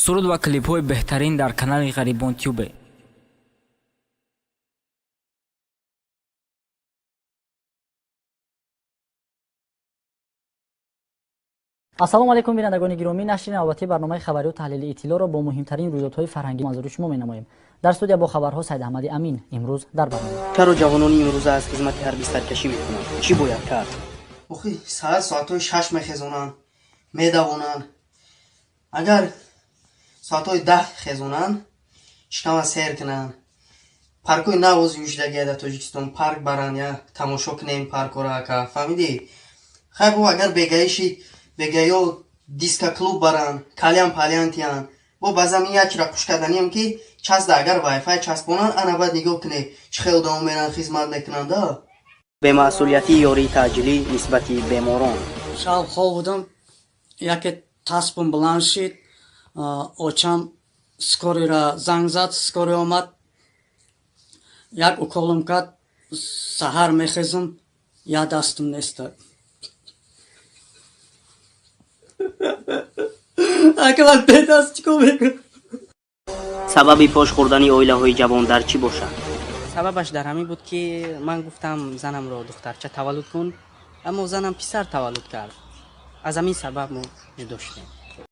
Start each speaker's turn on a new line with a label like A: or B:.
A: Суруд ва клипҳои беҳтарин дар канали Ғарибон Тюбе.
B: Ассалому алайкум, бинандагони гиромӣ. Нашри навбатии барномаи хабарию таҳлили Иттилоъро бо муҳимтарин рӯйдодҳои фарҳангӣ манзури шумо менамоем. Дар студия бо хабарҳо Саид Аҳмади Амин. Имрӯз дар барнома:
C: Чаро ҷавонони имрӯза аз хизмати ҳарбӣ саркашӣ мекунанд? Чӣ бояд кард?
D: Охи, саҳар соатҳои 6 мехезонанд, медавонанд. Агар соатҳои 10 хезонанд, шикама сер кунанд, паркҳои навози ӯшидагия дар Тоҷикистон, парк баранд, я тамошо кунем паркҳоро, ака, фаҳмидӣ? Хай, бо агар бегаиши бегаё диско клуб баранд, кальян пальян тиянд. Бо ба замин якчира хуш карданиам, ки часда агар вайфай часпонанд, ана баъд нигоҳ кунед, чӣ хел одамо меранд, хизмат мекунанд.
C: Бемасъулиятии ёрии таъҷилӣ нисбати беморон.
E: Шаб хоб будам, яке таспум баланд шид. Очам скорый ра занг зад, скорый омад, як уколам кард. Саҳар мехезам, як дастам неста. Ака, ман бедаст чикор мекунам?
C: Сабаби пош хӯрдани оилаҳои ҷавон дар чӣ бошад?
F: Сабабаш дар ҳамин буд, ки ман гуфтам занамро духтарча таваллуд кун, аммо занам писар таваллуд кард. Аз ҳамин сабаб мо ҷудо шудем.